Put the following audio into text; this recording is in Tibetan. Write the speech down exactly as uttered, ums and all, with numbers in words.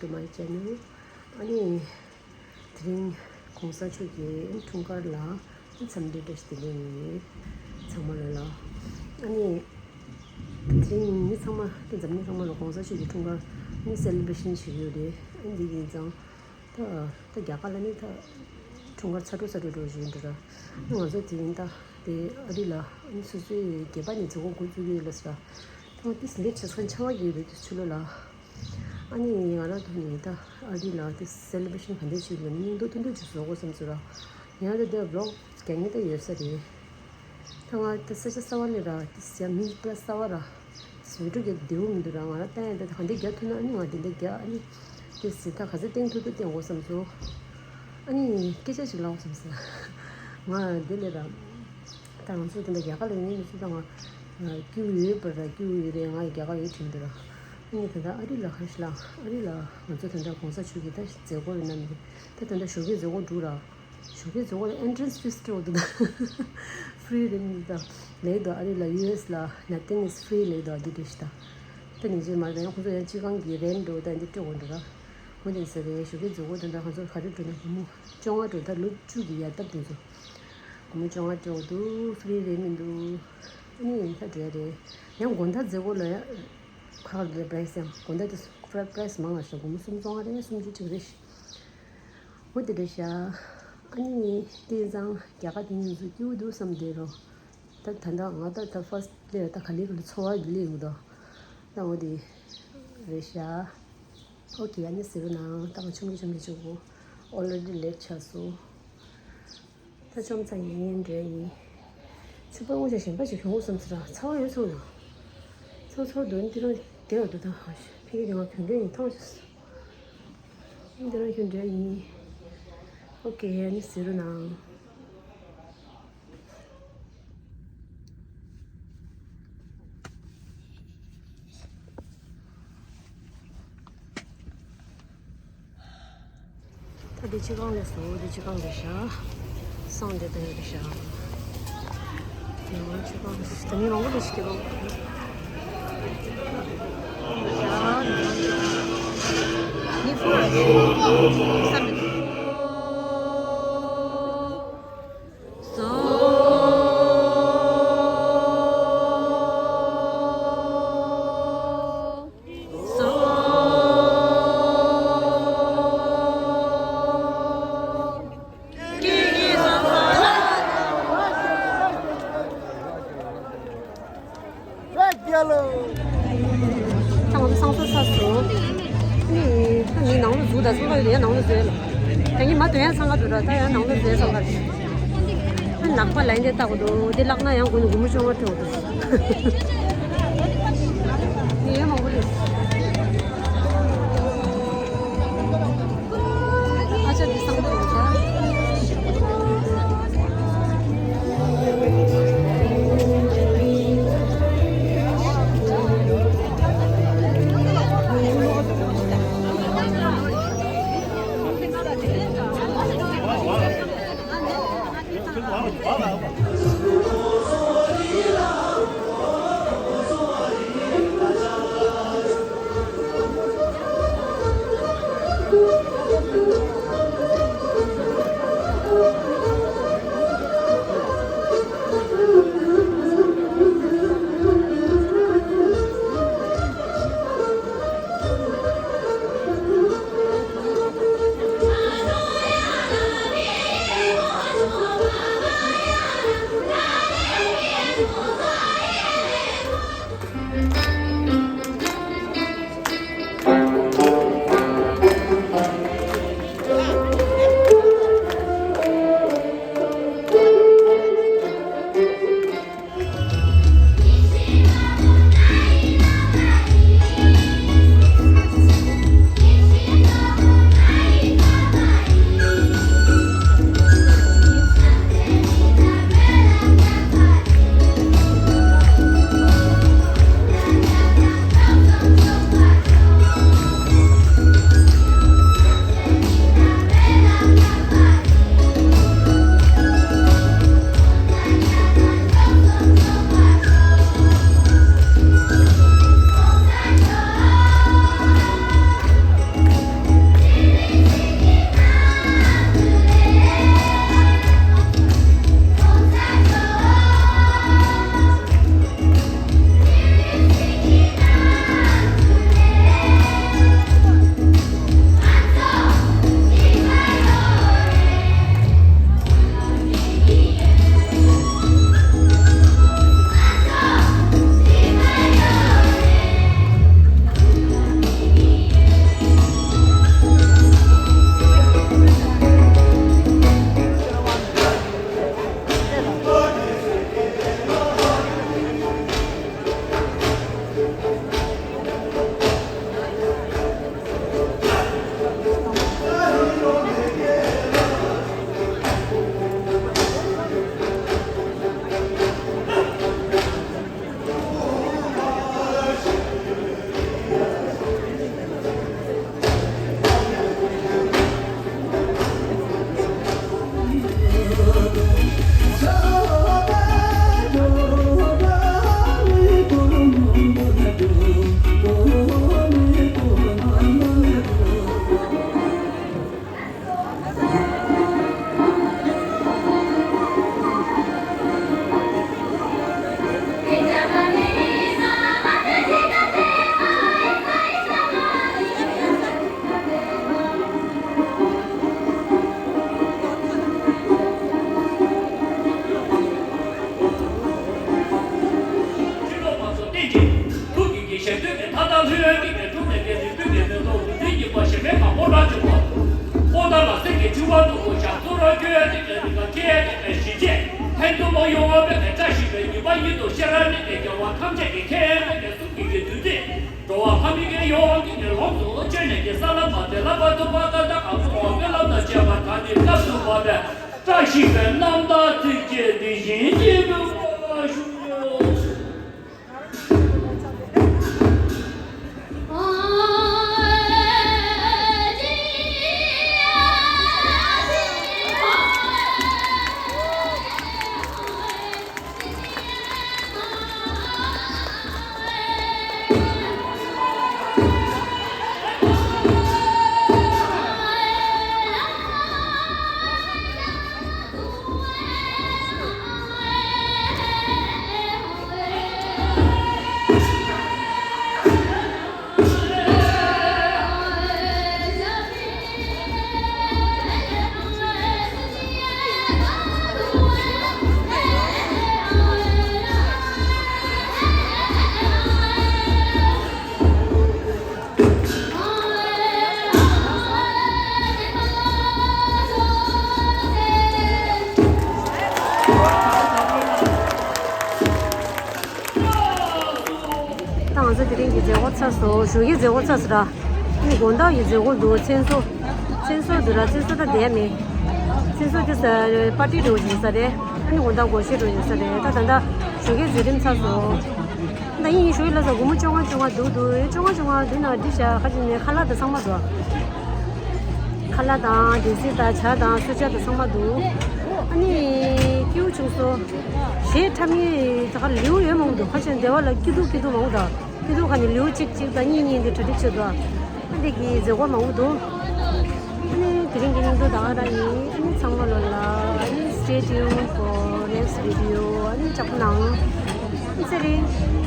To my channel. ཨ་ནི། དེ་རིང་གོང་ས་མཆོག་གི་འཁྲུངས་སྐར་ལ་འཚམས་འདྲི་བཀྲ་ཤིས་བདེ་ལེགས་ཡིན། ཚང་མ་ལ་ལ། ཨ་ནི། དེ་རིང་མི་ཚང་མ་ད་འཛམ་གླིང་ཚང་མ་ལ་གོང་ས་མཆོག་གི་འཁྲུངས་སྐར་ནི་སེ་ལེ་བྷ་རེ་ཤན་བྱེད་ཀྱི་ཡོད་རེད། ཨ་ནི་འདི་ཡིན་ཙང་། ད་ད་རྒྱ་གར་ལ་ནི་ད་འཁྲུངས་སྐར་ཚ་དྲོ་ཚ་དྲོ་འགྲོ་བཞིན་འགྲོ་ར། ང་ཚོ་དེ་རིང་ད་དེ་ཨ་རི་ལ་ཨ་ནི་སོ་སོའི་སྒལ་པ་ནས་མཛད་སྒོ་འགོ་བཙུགས་ཀྱི་ཡོད་ལ་ཟེར། ད་དེ་འདིར་བྱེད་མཁན་ཆེ་བ་གི་ཡོད་རེད་ཆུ་ལོ་ལ། ཨ་ནི་ང་རང་ཐོག་ནས་ད་ཨ་རི་ལ་དེ་སེ་ལེ་བྷ་རེ་ཤན་ག་འདྲ་བྱེད་དགོས་ན་སྙིང་སྟོབས་ཐོན་ཐོན་ཅིག་བཟོ་དགོས་བསམ་ཚུལ་ར། ཡང་ད་དེ་བི་ལོག་རྒྱག་མཁན་ད་ཡོད་ས་རེད། ད་ང་ད་ས་ཆ་གསར་པ་ལ་ར་དེ་ཡང་མི་པ་གསར་པ་ར། བི་ཌི་ཡོ་རྒྱག་བདེ་པོ་མི་འདུག་ར། ང་རང་ལྟ་ཡང་ད་ག་འདྲ་རྒྱག་ཐུབ་ན་ཨ་ནི་ང་དེ་འདྲ་རྒྱག་ཨ་ནི། དེ་ཟེར་ད་ག་ཚོད་བསྟན་ཐུབ་ཐུབ་བསྟན་དགོས་བསམ་སོང་། ཨ་ནི་སྐད་ཆ་ཞིག་ལབ་བསམ་སོང་། ང་དེ་ལས་ར། ད་ང་ཚོ་དེ་འདྲ་རྒྱ་གར་ལ་ཡོད་མི་ཚོ་ད་ང་སྐྱིད་པོ་ཡོད་པ་ར་སྐྱིད་པོ་ཡོད་རེད། ང་རྒྱ་གར་ཡོད་དྲན་འདུག་ར། ཨ་ནི་ད་ལྟ་ཨ་རི་ལ་ག་ཞིག་ལ་ཨ་རི་ལ་ང་ཚོ་ད་ལྟ་གོང་ས་མཆོག་གི་ད་མཛད་སྒོ་རེད་ན་མི་ད་ད་ལྟ་ཞོགས་ཀའི་མཛད་སྒོ་འགྲོ་ར། ཞོགས་ཀའི་མཛད་སྒོ་ལ་ཨེན་ཊྲན་སི་ཕི་སི་སྤྲད་འདུག་ད། ཕི་རི་རེད་མི་ད། ལེགས་འདུག་ཨ་རི་ལ་ཡུ་ཨེས་ལ་nothing is free ལེགས་འདུག་འདི་འདྲ་ཞིག་ད། ད་ནི་རྗེས་མ་ད་ཡང་ཁོང་ཚོ་ཡང་སྤྱི་ཁང་གི་རེན་འགྲོ་ད་འདི་སྤྲད་དགོས་འདུག་ར། འོ་དེ་ཟེར་རེད། ཞོགས་ཀའི་མཛད་སྒོ་དེ་འདྲ་ང་ཚོ་ག་རེ་འགྲོ་ན་སྒོར་མོ་བཅོ་ལྔ་འགྲོ། ད་ལོ་བཅུ་གི་ཡར་སྟབས་དེ་ཚོ། སྒོར་མོ་བཅོ་ལྔ་སྤྲད་འདུག་ཕི་རི་རེད་མི་འདུག་ཨ་ནི་ད་འགྲོ་ཡ་རེད། ཡང་དགོང་དག་མཛད་སྒོ་ལ་ཡང་། ཁག་རེད་པ་རའི་སི་ཡང་དགོང་དག་དེ་པ་རའི་སི་མང་ང་ཞོག་སྒོར་མོ་སུམ་སྟོང་ལྔ་རེད་སུམ་ཅུ་ཅིག་རེད། འོ་དེ་འདྲ་ཤག་ཨ་ནི་དེ་ཙང་རྒྱ་གར་དེ་ཉིན་ཚོ་སྐྱིད་པོ་འདུག་བསམ་བསྡད་རོ། ད་ད་ལྟ་ང་ད་ད་ཕར་སི་ཊི་ལ་ད་ག་ལེ་ག་ལེ་འཚོ་བ་གི་ལེ་ཡོང་གི་འདུག་ད་འོ་དེ་རེད་ཤག་ཨོ་ཁེ། ཨ་ནི་ཟེར་རོ་ནང་ད་ང་ཆུང་གི་ཆུང་གི་ཆུང་གོ། Already late ཆགས་སོང་། ད་ཅོམ་ཚ་ཡིན་འདྲ་ཡིན། ཕྱུ་པ་སྔོ་ཆ་གཞན་པ་ཞིག་གྱོན་དགོས་བསམ་ཟེར་ར་ཚ་བ་ཡོད་ཚོད་ན། ཚ་བ་ཚ་བ་འདུག་འདི་རང་བདེ་བ་འདུག་ད་ཧ་ཤི་ཕི་གི་རིང་བ་གྱོན་འདྲ་ཡིན་ཐང་ཆུ། འདི་རང་གྱོན་འདྲ་ཡིན། ཨོ་ཁེ། ཨ་ནི་ཟེར་རོ་ནང་། ད་འདི་སྤྱི་ཁང་ལས་སོ། འདི་སྤྱི་ཁང་རེད་ཤག་སང་འདི་ལྟ་ཡོད་རེད་ཤག་དེ་ནས་སྤྱི་ཁང་ད་མི་མང་པོ་འདུག་ཤི་ཀེ་ལོ། ད་ང་ཚོ་སང་ཚོ་ཚར་སོང་། ནི་ད་ནི་ནང་ལ་འཛུལ་ད་སོང་ད་ཡང་ནང་ལ་འཛུལ་ལ། ད་ནི་མ་དོན་ཡང་འཚང་ཁ་འདུག་ར། ད་ཡང་ནང་ལ་འཛུལ་སོང་ད། ད་ནག་པ་ལ་ཡིན་དེ་ལྟ་གོ་འདུག་དེ་བཀླགས་ན་ཡང་དགོས་ནི་སྒོར་མོ་བཅོ་ལྔ་སྤྲད་འདུག་ཡོད་མང་པོ་རེད། ཨ་ཅག་འདི་སང་ད་ཡོད་ད། ཞུ་བ་འདུག་གོ་ཞག་གཙོ་ར་ཁྱོད་ཡ་དེ་ག་རི་ག་ཁྱེད་དེ་ག་ཞི་བྱེད་ཕན་ཐོགས་མ་ཡོང་བ་བས་ག་བཀྲ་ཤིས་པའི་ཉི་མ་ཉིད་དུ་ཤེས་ར་ནི་དེ་རྒྱལ་བ་ཐམས་ཅད་ཀྱི་ཁྱེད་དེ་ག་གསུང་གི་གི་དུས་ཚེ་འགྲོ་བ་ཕ་མི་གི་ཡོང་གི་ནི་ལོངས་སུ་སྤྱོད་ནས་ཀྱི་ས་ལ་མ་དེ་ལ་བ་དུ་བ་ཀ་ད་ག་བུ་འོ་མེ་ལམ་ན་བཅས་པ་ག་ནི་སྐབས་སུ་བབ་པའི་བཀྲ་ཤིས་པའི་རྣམ་ཐར་ཚིགས་བཅད་འདི་བཞིན་གྱི་འདུག་པ་ཞུ། ད་ང་ཚོ་དེ་རིང་གི་མཛད་སྒོ་ཚར་སོང་། ཞོགས་ཀའི་མཛད་སྒོ་ཚར་སོང་ར། ཨ་ནི་དགོང་དག་གི་མཛད་སྒོ་འདུག་མཚན་གསོལ། མཚན་གསོལ་འདུག་ར། མཚན་གསོལ་ད་བསྡད་མེད། མཚན་གསོལ་དེ་ས་པར་ཊི་འགྲོ་བཞིན་ས་རེད། ཨ་ནི་དགོང་དག་སྒོར་གཞས་འགྲོ་བཞིན་ས་རེད། ད་ད་ལྟ་ཞོགས་ཀའི་མཛད་རིམ་ཚར་སོང་། ད་ཡིན་ཞོགས་ལ་ས་སྒོར་མོ་བཅོ་ལྔ་བཅོ་ལྔ་འདུག་འདུག་བཅོ་ལྔ་བཅོ་ལྔ་འདི་ན་འདི་བཞག་ཁ་ཅིག་ནས་ཁ་ལག་དང་ཚང་མ་འདུག་ཁ་ལག་དང་འདྲེ་སྲིན་དང་ཇ་དང་སུ་ཇ་དང་ཚང་མ་འདུག་ཨ་ནི་སྐྱིད་པོ་བྱུང་སོང་། གཞས་འཁྲབ་མཁན་ད་ག་ལེའུ་ཡོད་མང་འདུག་ཁ་ཅིག་འདི་བ་ལ་སྐྱིད་སྡུག་སྐྱིད་སྡུག་མང་འདུག་སྐྱིད་སྡུག་ཁ་ནས་ལེའུ་གཅིག་གཅིག་དང་གཉིས་གཉིས་འདི་གྲ་སྒྲིག་བྱས་འདུག་ཨ་འདི་གི་མཛད་སྒོ་མང་པོ་འདུག་ཨ་ནི་དེ་རིང་གི་སྙིང་སྟོབས་ད་ག་རང་ཡིན། ཨ་ནི་ཚང་མ་ལོ་ལ་ཨ་ནི་stay tuned for next video. ཨ་ནི་ཅག་པོ་ནང་ཨ་ནི་ཚེ་རིང་།